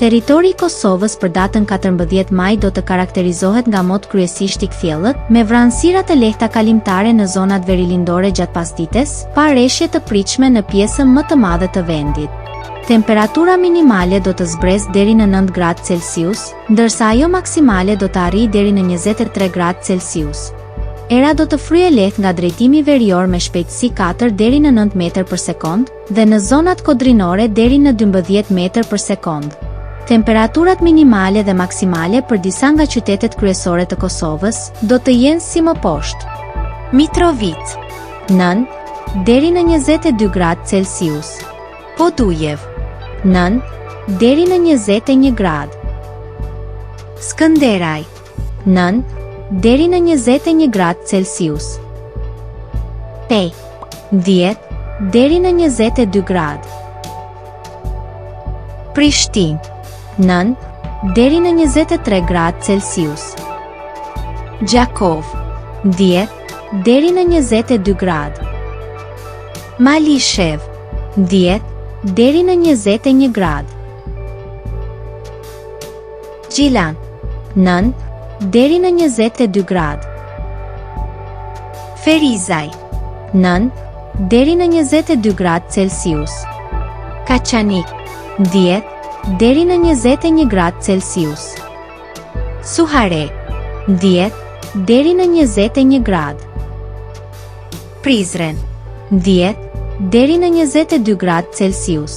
Territori i Kosovës për datën 14 maj do të karakterizohet nga mot kryesisht i kthjellët, me vranësira të lehta kalimtare në zonat verilindore gjatë pasdites, pa reshje të pritshme në pjesën më të madhe të vendit. Temperatura minimale do të zbresë deri në 9 gradë Celsius, ndërsa ajo maksimale do të arrijë deri në 23 gradë Celsius. Era do të fryjë lehtë nga drejtimi verior me shpejtësi 4 deri në 9 metër për sekondë, dhe në zonat kodrinore deri në 12 metër për sekondë. Temperaturat minimale dhe maksimale për disa nga qytetet kryesore të Kosovës do të jenë si më poshtë. Mitrovicë, 9 deri në 22 gradë Celsius. Podujevë, 9 deri në 21 gradë. Skënderaj, 9 deri në 21 gradë Celsius. Pejë, 10 deri në 22 gradë. Prishtinë, 9 deri në 23 gradë Celsius. Gjakovë, 10 deri në 22 gradë. Malishevë, 10 deri në 21 gradë. Gjilan, 9 deri në 22 gradë. Ferizaj, 9 deri në 22 gradë Celsius. Kaçanik, 10 deri në 21 gradë Celsius. Suharekë, 10 deri në 21 gradë. Prizren, 10 deri në 22 gradë Celsius.